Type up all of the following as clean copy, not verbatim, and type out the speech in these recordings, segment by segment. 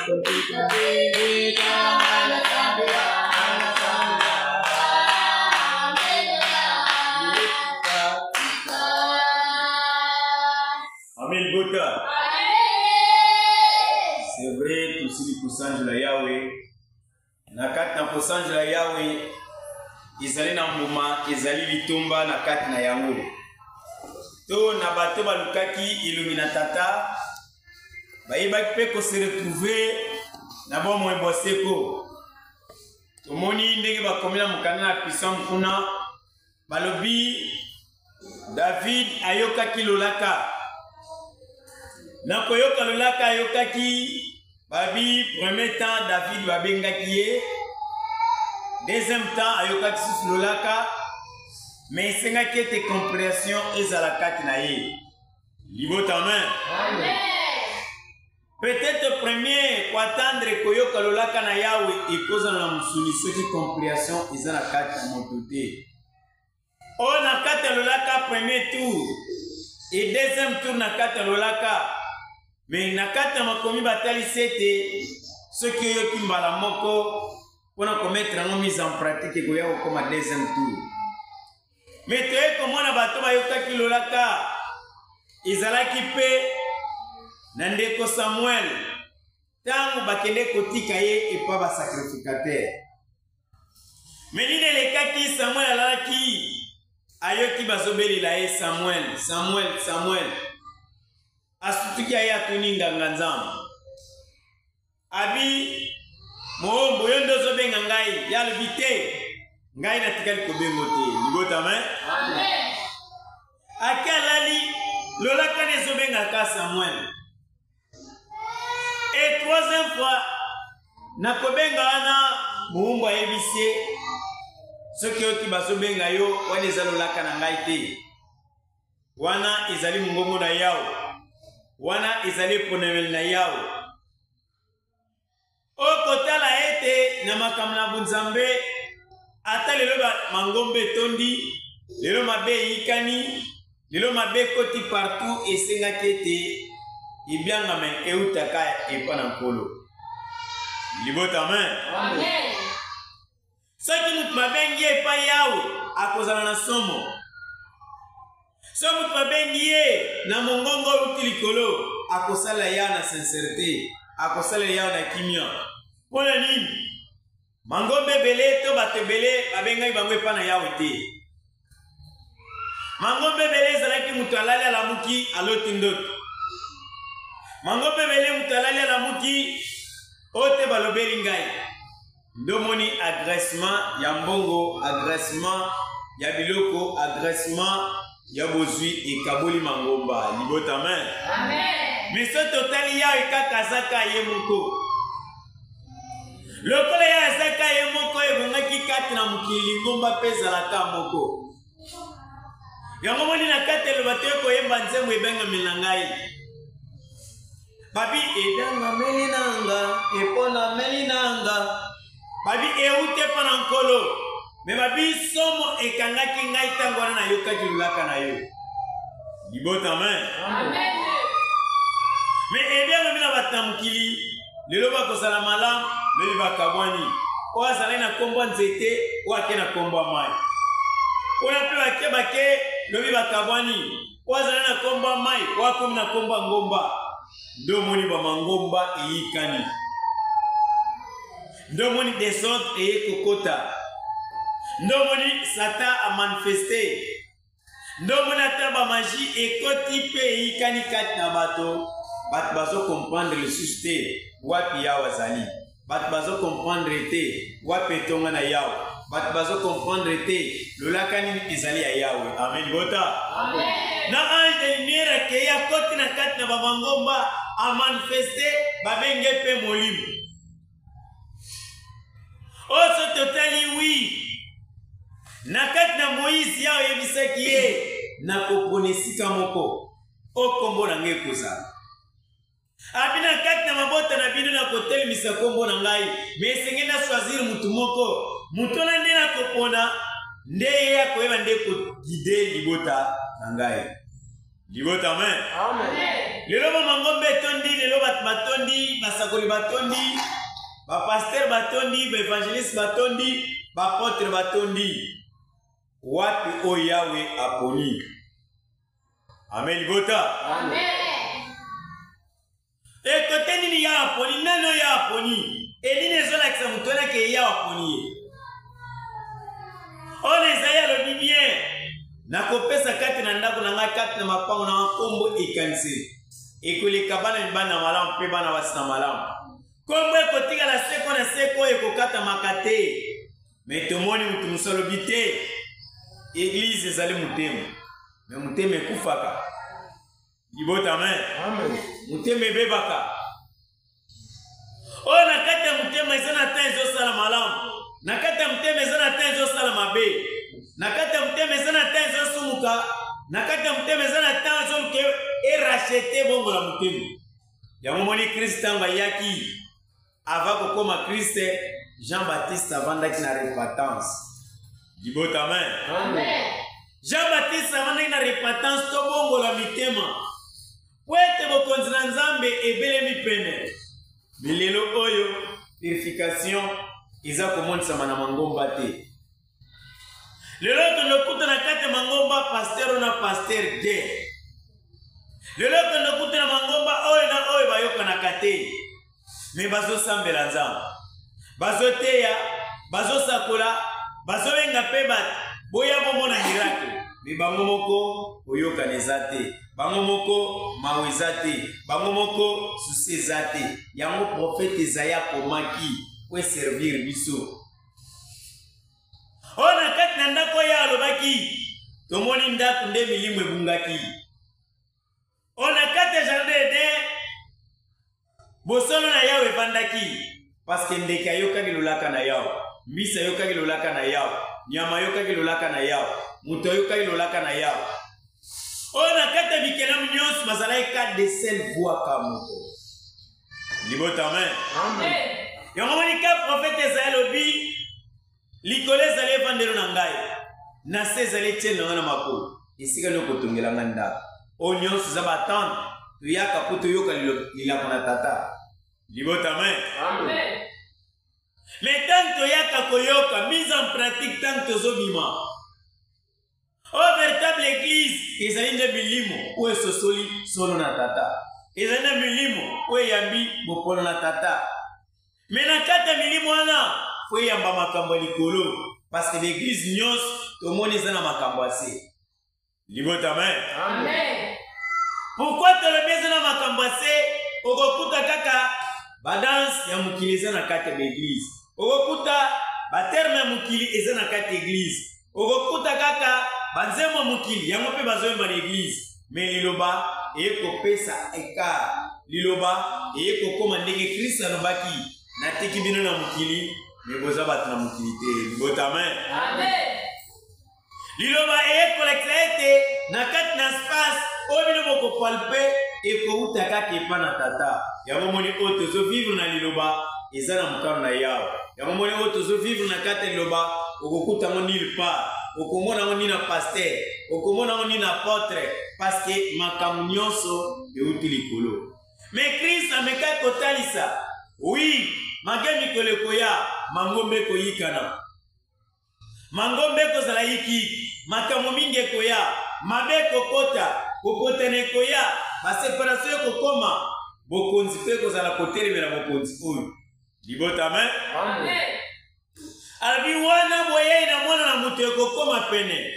Amen bota. C'est vrai tosili kosanjola Yawe. Na kati na kosanjola Yawe ezali na mbuma, ezali litomba na kati na yango. To na bato balukaki elongi na Tata bayebaki mpe kose retrouver na bomoi bwa seko. Tomoni ndenge bakomi na mokanda na Psaume kuna balobi David ayokaki lolaka. Na koyoka lolaka ayokaki babi premier temps David babengaki ye, deuxième temps ayokaki susu lolaka, mais esengaki ete comprehension ezala kati na ye. Libota amen. Amen. Peut-être premier koatendre koyoka lolaka na Yawe ekozala na mosuni soki comprehension eza na kati ya moto te. Oyo na kati ya lolaka premier tour et deuxième tour na kati ya lolaka, mais na kati ya makomi batalisi ete soki oyoki mbala moko mpo na komettre yango mise en pratique ekoya kokoma deuxième tour. Mais toye komona bato bayokaki lolaka ezalaki mpe na ndeko Samuel ntango bakende kotika ye epa basacrificateur. Me nini elekaki? Samuel alalaki, ayoki bazobelela ye Samuel, Samuel, Samuel. Asutuki aye atuni nganga Nzambe, abi moombo yo nde ozobenga ngai? Ye alobi te, ngai natikali kobengo te. Libota amen. Ake alali lolakani ezobengaka Samuel. Et troisième fois nakobenga wana moumbu ayebisi ye soki oyoki bazobenga yo wana eza lolaka na ngai te, wana ezali mongongo na Yawe, wana ezali eponemeli na Yawe. Okotala ete na makambo na bonzambe ata lelo mangomba etondi, lelo mabe eyikani, lelo mabe ekoti partout, esengaki ete ebiangame eutaka epa na Nkolo. Libota amen. Amen. Soki moto babengi ye epai Yawe, akozala na somo. Soki moto babengi ye na mongongo euti likolo, akosalela Yawe na sincerite, akosalela Yawe na kimia. Mpo na nini? Mangomba ebele to bato ebele babengaki bango epai na Yawe te. Mangomba ebele ezalaki moto alali alamuki aloti ndoto. Mangomba ebele moto alali alamuki oyo te balobeli ngai. Nde omoni agressement ya mbongo, agressement ya biloko, agressement ya bozwi ekaboli mangomba. Libota amen. Amen. Mais soki totali Yawe kaka azaka ye moko. Lokola ye azaka ye moko, ebongaki kati na mokili lingomba mpe ezalaka moko. Yango moni na kati eloba toye koyemba nzembo ebengameli na ngai. Babi ebengameli na nga, eponameli na nga. Babi ewute mpo na Nkolo. Me babi somo ekangaki ngai ntango wana nayokaki lolaka na yo. Libota amen. Amen. Me ebiangami na bato na mokili lelo bakozala malamu, lobi bakabwani. Oyo azalaki na nkombo ya nzete, oyo ake na nkombo ya mai. Oyo mpe bake bake, lobi bakabwani. Oyo azalaki na nkombo ya mai, oyo akomi na nkombo ya ngomba. Nde omoni bamangomba eyikani, nde omoni desordre eye kokota, nde omoni Satan amanifeste. Nde omoni ata ba magie ekoti mpe eyikani kati na bato, bato bazo comprendre lisusu te wapi Yawe azali, bato bazo comprendre te wapi etonga na Yawe, bato bazo comprendre te lolaka nini ezali ya Yawe. Amen bota. Amen. Na ange de lumière akei akoti na kati na bamangomba amanifeste, babenge mpe molimo. Oyo soki totali wi na kati na Moïse, Yawe ayebisaki ye nakopona esika moko oyo nkombo na ngai ekozala. Abi na kati na mabota na bino nakotelemisa nkombo na ngai, me esengeli na choisir motu moko. Moto wana nde nakopona, nde ye akoyeba nde kogide libota na ngai. Libota amen. Amen. Lelo bamangomba etondi, lelo bato batondi, basakoli batondi, bapastere batondi, baevangeliste batondi, baapotre batondi. Wapi oyo Yawe aponi? Amen libota. Amen. Ekote nini Yawe aponi? Nani oyo Yawe aponi? Elini ezolakisa moto wana ke Yawe aponi ye. Oyo na Ezayi alobi bien, nakopesa kati na ndako na ngai, kati na mapango na ngai nkombo ekaniseli ekoleka bana mibali na malamu mpe bana basi na malamu. Nkombo ekotikala seko na seko, ekokatamaka te. Me tomoni moto mosusu alobi te, eglize ezali motema, me motema ekufaka. Libota amen. Amen. Motema ebebaka. Oyo na kati ya motema eza na temps ezosala malamu, na kati ya motema eza na temps ezosala mabe, na kati ya motema eza na temps ezosumuka, na kati ya motema eza na temps ezoluka erachete bongo na motema. Yango moni Christ ntango ayaki ava kokoma Christ, Jean Baptiste avandaki na repentance. Libota amen. Amen. Jean Baptiste avandaki na repentance, tobongola mitema po ete bokonzi na Nzambe ebelemi pene. Lelo oyo purification eza komonisama na mangomba te. Lelo tonokuta na kati ya mangomba pasteur na pasteur guerre. Lelo tonokuta na mangomba oyo na oyo bayokanaka te, me bazosambela Nzambe, bazoteya, bazosakola, bazobenga mpe bato boya bomona miracle, me bango moko koyokana eza te, bango moko mawa eza te, bango moko susi eza te. Yango prophète Esaïe akomaki po eservir biso. Oyo na kati na ndako oyo alobaki, tomoni ndako nde milimo ebungaki. Oyo na kati ya jardin Eden, bosolo na Yawe evandaki, parce que ndeke ayokaki lolaka na Yawe, mbisi ayokaki lolaka na Yawe, nyama ayokaki lolaka na Yawe, moto ayokaki lolaka na Yawe. Oyo na kati ya bikelamu nyonso bazalaki ka de seule voix ka moko. Libota amen. Amen. Yango moni ka prophète Esaïe alobi, likolo ezali evandelo na ngai, na se ezali etiele na ngai na makolo, esika nini okotongela ngai ndako? Oyo nyonso eza batante, toyaka mpo toyoka lilako na tata. Libota amen. Amen. Mais ntango toyaka koyoka mise en pratique, ntango tozobima, oyo véritable église ezali nde milimo oyo esosoli solo na tata, ezali nde milimo oyo eyambi bopolo na tata. Me na kati ya milimo wana fo eyamba makambo ya likolo, parce que l'église nyonso tomoni eza na makambo ya se. Libota amen. Amen. Pourquoi tolobi eza na makambo ya se? Okokuta kaka badanse ya mokili eza na kati ya baeglise, okokuta baterme ya mokili eza na kati ya eglise, okokuta kaka banzembo ya mokili yango mpe bazoyemba na eglise. Me liloba eye kopesa ecart, liloba eye kokoma ndenge Kristo alobaki, natiki bino na mokili, me boza bato na mokili te. Libota amen. Amen. Liloba eye kolakisa ete na kati na space oyo bino bokopalpe ekouta kaka epa na tata. Yango moni oyo tozovivre na liloba eza na mokano na Yawe. Yango moni oyo tozovivre na kati ya liloba, okokuta yango nulle part, okomona yango ni na pasteur, okomona yango ni na apôtre, parce que makambo nyonso euti likolo. Mais Christ amekaki kotalisa, oui, malgré mikolo ekoya, mangomba ekoyikana, mangomba ekozala yikiyiki, makambo mingi ekoya, mabe ekokota, kopotana ekoya, baseparation ekokoma, bokonzi mpe ekozala kotelemela bokonzi oyo. Libota amen. Amen. Alobi wana boyei na mwana na moto ekokoma pene,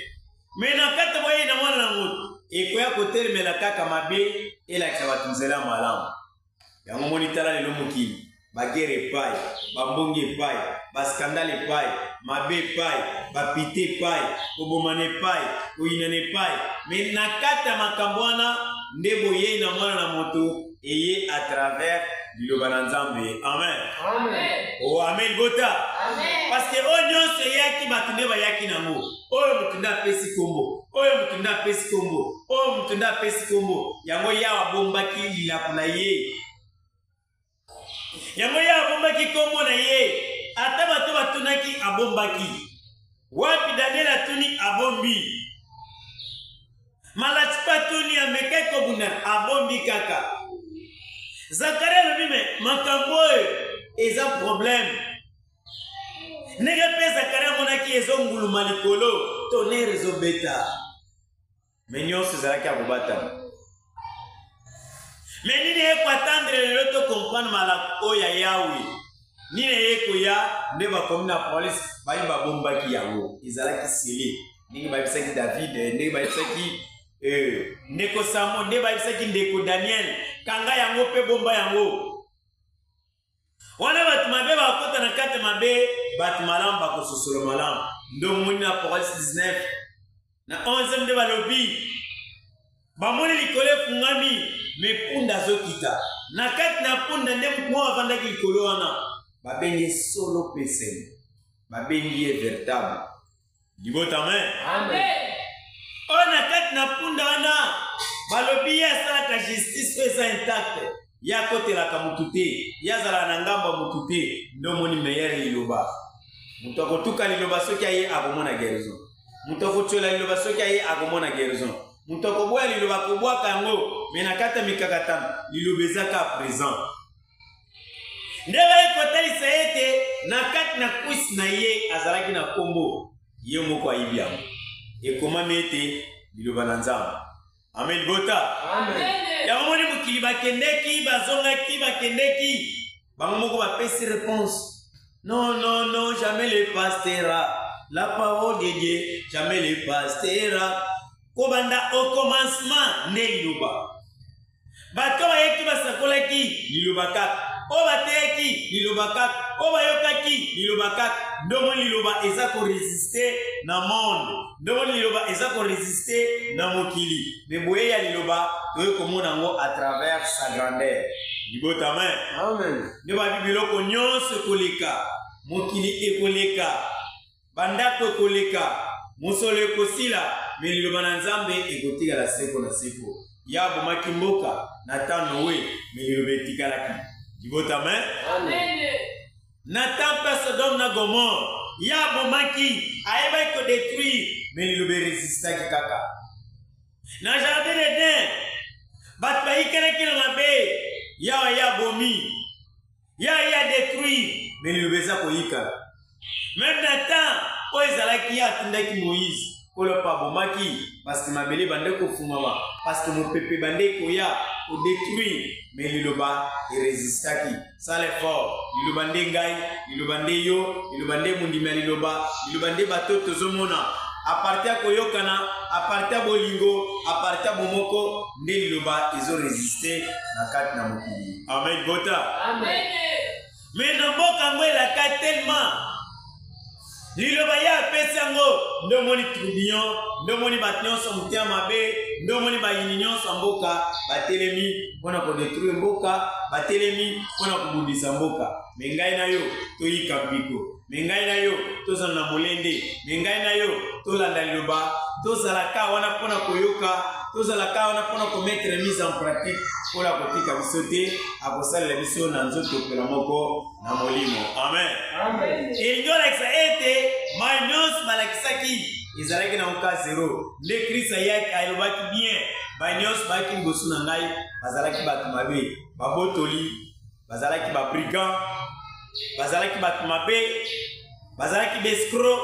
me na kati ya boyei na mwana na moto ekoya kotelemela kaka mabe, elakisa bato nzela ya malamu. Yango moni tala lelo mokili, bagere epai, bambongi epai, baskandale epai, mabe epai, bapite epai, kobomana epai, koyinana epai. Me na kati ya makambo wana nde boyei na mwana na moto eye à travers liloba na Nzambe. Amen. Amen. Oh, amen bota. Amen. Parce que oyo nyonso eyaki, bato nde bayaki nango. Oyo moto nde apesi kombo, oyo moto nde apesi kombo, oyo moto nde apesi kombo. Yango Yawe abombaki lilako na ye, yango Yawe abombaki kombo na ye. Ata bato batunaki, abombaki. Wapi Daniel atuni, abombi. Malati patoni amekaki kobunda, abombi kaka. Zakaria alobi me makambo oyo eza problème. Ndenge mpe Zakaria amonaki ezonguluma likolo, tonnerre ezobeta. Me nyonso ezalaki ya kobatama. Me nini eye koatendre lelo to comprendre malako oyo ya Yawe? Nini eye koya nde bakomi na police baye babombaki yango ezalaki sele ndenge bayebisaki David, ndenge bayebisaki ndeko Samo, nde bayebisaki ndeko Daniel, kanga yango mpe bomba yango. Wana bato mabe bakota na kati mabe, bato malamu bakososola malamu. Nde omoni na Apocalypse 19 na 11 nde balobi bamoni likolo efungami, me punda azokita na kati na punda, nde moto moko avandaki likolo wana babengi ye solo mpe sembo, babengi ye veritable. Libota amen. Amen. Oyo na kati na punda wana balobi ye asalaka justice oyo eza intacte, ye akotelaka mutu te, ye azalaka na ngambo ya mutu te. Nde omoni meilleur liloba, moto akotuka liloba soki aye akomona guérison, moto akotyola liloba soki aye akomona guérison, moto akoboya liloba akobwaka yango, me na kati ya mikakatano liloba eza ka présent. Nde baye kotalisa ete na kati na kwisi na ye azalaki na nkombo, ye moko ayibi yango. Ekomami ete liloba na Nzambe. Amen libota. Amen. Yango moni mokili bakendeki, bazongaki, bakendeki. Bango moko bapesi réponse. Non, non, non, jamais le pasteur. La parole de Dieu, jamais le pasteur. Kobanda au commencement nde liloba. Bato bayaki basakolaki liloba kaka, oyo bateyaki liloba kaka, oyo bayokaki liloba kaka. Ndomoni liloba eza koresiste na monde, ndomoni liloba eza koresiste na mokili. Me boye ya liloba toyei komona yango à travers sa grandeur. Libota amen. Amen. Nde babi biloko nyonso ekoleka, mokili ekoleka, bandako ekoleka, mosolo ekosila, me liloba na Nzambe ekotikala seko na seko. Ye abomaki mboka na temps Noe, me liloba etikalaki. Libota amen. Amen. Na temps mpe Sodome na Gomorre, ye abomaki, ayebaki kodetruire, me liloba eresistaki kaka. Na jardin d'Eden, bato bayikanaki na mabe, Yawe ye abomi, ye aye adetruire, me liloba eza koyikana. Meme na temps oyo ezalaki ye atindaki Moïse, Nkolo mpe abomaki, parce que mabele ebandaki kofungwama, parce que mopepe ebandaki koya kodetruire, me liloba eresistaki. Sala effort, liloba nde ngai, liloba nde yo, liloba nde mondimi ya liloba, liloba nde bato tozomona. A partir ya koyokana, a partir ya bolingo, a partir ya bomoko, nde liloba ezo resiste na kati na mokili. Amen bota. Amen. Me na mboka yango elaka tellement liloba ye apesi yango, nde omoni tourbillon, nde omoni bato nyonso motema mabe, nde omoni bayini nyonso ya mboka batelemi mpo na kodetruire mboka, batelemi mpo na kobundisa mboka. Me ngai na yo toyika mpiko, me ngai na yo tozala na molende, me ngai na yo tolanda liloba, tozala ka wana mpo na koyoka, tozala ka wana mpo na komettre mise en pratique, mpo na kotika biso te, akosalela biso na nzoto mpela moko na molimo. Amen. Amen. Elingi olakisa ete mai nyonso balakisaki ezalaki na oka zero. Nde Christ ayaki alobaki bien, mai nyonso bayaki liboso na ngai bazalaki bato mabe, babotoli, bazalaki ba brigand, bazalaki bato mabe, bazalaki ba escroc.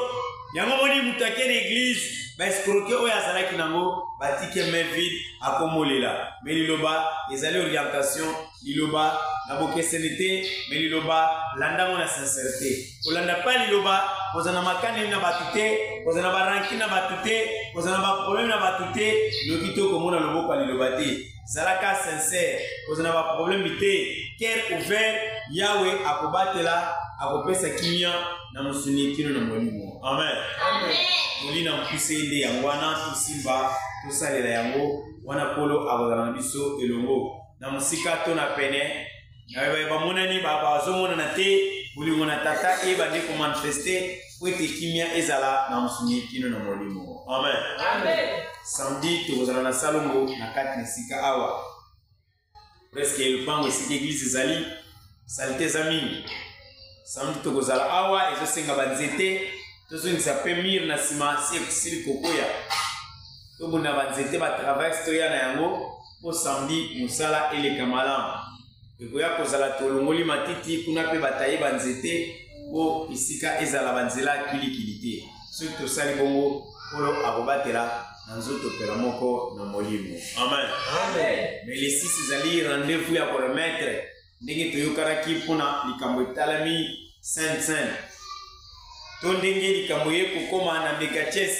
Yango moni moto ake na église, ba escroquer oyo azalaki nango batiki main vide, akomolela. Me liloba ezali orientation, liloba na bokeseni te, me liloba landango na sincérité. Kolanda pa liloba, kozala na makaneli na bato te, kozala na baranki na bato te, kozala na baproblème na bato te, noki te okomona loboko ya liloba te. Zalaka sincère, kozala na baproblème te, cœur ouvert, Yahweh akobatela, akopesa kimia na mosuni kino na molimo. Amen. Amen. Toli na mokuse nde yango wana, tosimba, tosalela yango wana, Nkolo akozala na biso elongo na mosika to na pene. Bamonani bazomonana te, bolingo na tata ebandi komanifeste po ete kimia ezala na mosuni kino na molimo. Amen. Amen. Samedi tokozala na salongo na kati na esika awa, presque lopango esika église ezali, salite eza mingi. Samedi tokozala awa, ezosenga banzete, tozongisa mpe mire na nsima si ekosili kokwea. Tobunda banzete ba traverse toya na yango mpo samedi mosala eleka malamu. Ekoya kozala tolongoli matiti kuna mpe bataye banzete mpo esika ezala banzela kilikili te. Soki tosali bongo, Nkolo akobatela na nzoto mpela moko na molimo. Amen. Amen. Mais le 6 ezali rendez-vous ya koremettre ndenge toyokanaki mpo na likambo etalami Sainte Sainte to ndenge likambo ye kokoma na Megaches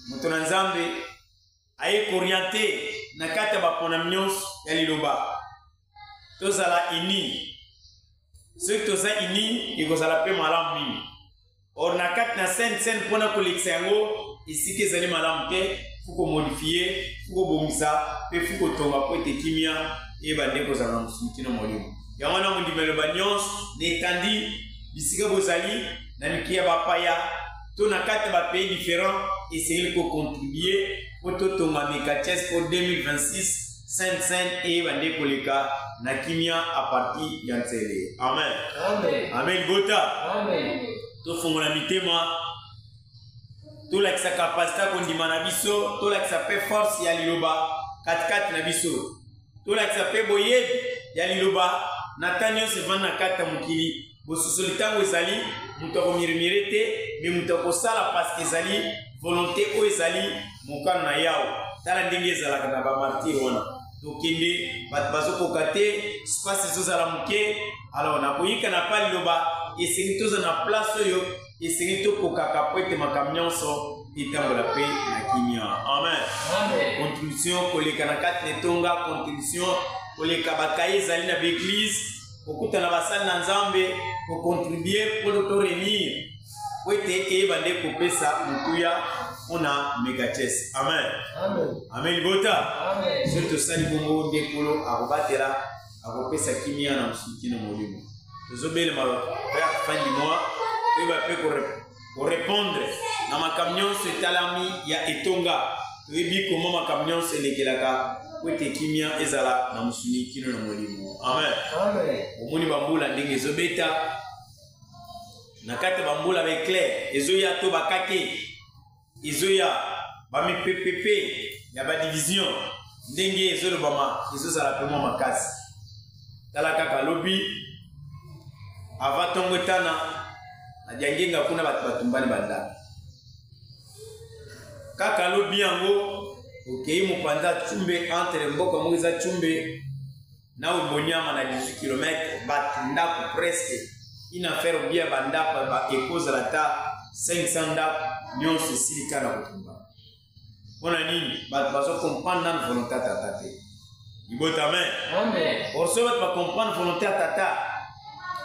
moto na Nzambe aye koriente na kati ya baponami nyonso ya liloba tozala uni. Soki toza uni ekozala mpe malamu mingi. Or na kati na Sainte Seine mpo na kolekisa yango esika ezali malamu te, fu komodifie, fu kobongisa mpe fu kotonga mpo ete kimia eyeba nde kozala na mosuni kino molimo. Yango wana mondimi aloba nyonso na etandi bisika bozali na mikili ya bapaya to na kati ya bapays différent esengeli kocontribue mpo totonga mekaches mpo 2026 Sainte Sainte eyeba nde koleka na kimia a partir ya Nsele. Amen. Amen. Amen bota. Amen. Tofongola mitema tolakisa kapasite ya kondima na biso, tolakisa mpe force ya liloba katikati na biso, tolakisa mpe boyebi ya liloba na ntango nyonso evandi na kati ya mokili. Bososoli ntango ezali moto akomirimire te, me moto akosala paske ezali volonte oyo ezali mokano na Yawe. Tala ndenge ezalaka na bamartire wana, tokende bato bazokoka te, space ezozala moke. Alors nakoyika na pa liloba, esengi tozala na place oyo esengi tokokaka mpo ete makambo nyonso etambola mpe na kimia. Amen. Amen. Contribution koleka na kati na etonga, contribution koleka bakaye ezali na baeglise, kokutana basali na Nzambe, kocontribue mpo to réunir mpo ete eyeba nde kopesa motuya mpo na megaches. Amen. Amen. Amen libota. Amen. Soki tosali bongo nde Nkolo akobatela, akopesa kimia na mosuni na molimo. Tozobelema vers fin du mois, toyeba mpe korepondre na makambo nyonso etalami ya etonga. Toyebi koma makambo nyonso elekelaka po ete kimia ezala na mosuni kino na molimo. Amen. Amen. Omoni bambula ndenge ezobeta na kati ya bambula, ba éclair ezoya to bakake ezoya, bamipepepe ya badivision ndenge ezolobama ezozala mpe mwa makasi. Tala kaka lobi ava ntongo etana na diangenga kuna bato batumbani bandako. Kaka lobi yango okei mopanza Tshumbe, entre mboka moko eza Tshumbe na Obonyama na 18 km, bato ndako presque une affaire bien bandako ba ekozala ata 500 ndako nyonso esili kaka na kotumba. Mpona nini? Bato bazo comprendre nanu volonté ya tata te. Libota amen. Amen. Or soki bato bacomprendre volonté ya tata,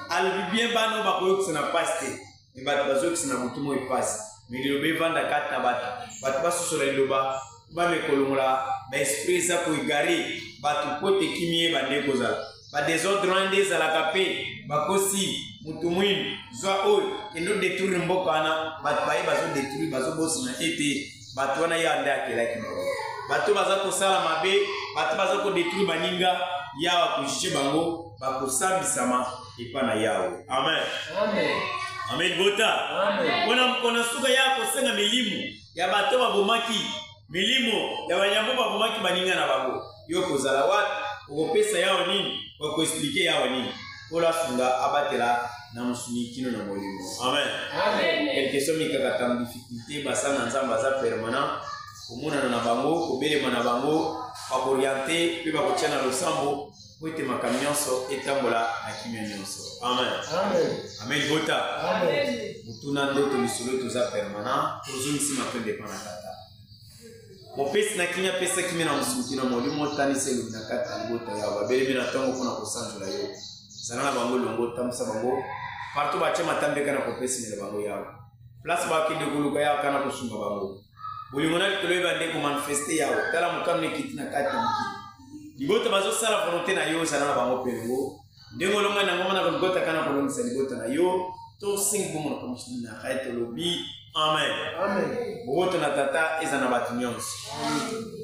alobi bien bana oyo bakoyokisa na pasi te, me bato bazokisa na butu moi pasi. Me liloba evanda kati na bato, bato basosola liloba, bame kolongola baesprit eza koegare bato mpo ete kimia ebande kozala. Badesordre wana nde ezalaka mpe bakosi motu mwindu zwa oyo kende odetruire mboka wana. Bato baye bazodetruire, bazobosana ete bato wana ya nde akelaki bango. Bato baza kosala mabe, bato baza kodetruire baninga, Yawe akojuge bango, bakosambisama epa na Yawe. Amen. Amen. Amen bota. Amen. Mpona mokolo suka ya kosenga milimo ya bato babomaki, milimo ya banyambo babomaki baninga na bango, yo kozala wapi? Okopesa Yawe nini? Okoexplike Yawe nini? Nkolo asunga abatela na mosuni kino na molimo. Amen. Amen. Quelque soit mikakatano, difficulté, basala na Nzambe aza permanent, komonana na bango, kobelema na bango, bakoriente mpe bakotia na losambo mpo ete makambo nyonso etambola na kimia nyonso. Amen. Amen. Amen bota. Amen. Motuna ndoto lisolo toza permanent, tozongisi matondo epa na tata. Mopesi na kimia, pesa kimia na mosuni kino molimo, tanisa elongi na kati na libota yawe. Babelemi na ntongo mpona kosanzola yo. Zala na bango elongo, tambwisa bango partout batie matambeka na kopesimela bango yawe. Place bakende koluka yawe kana kosunga bango. Bolingo na likolo eyeba nde komanifeste yawe. Tala mokano ekiti na kati na mokili. Libota bazosala volonté na yo, zala na bango mpe elongo. Ndenge olonga na ngoma na Golgotha kana kolongisa libota na yo. Tosengi bongo na komisi na ngai tolobi amen. Amen. Boboto na tata eza na bato nyonso. Amen.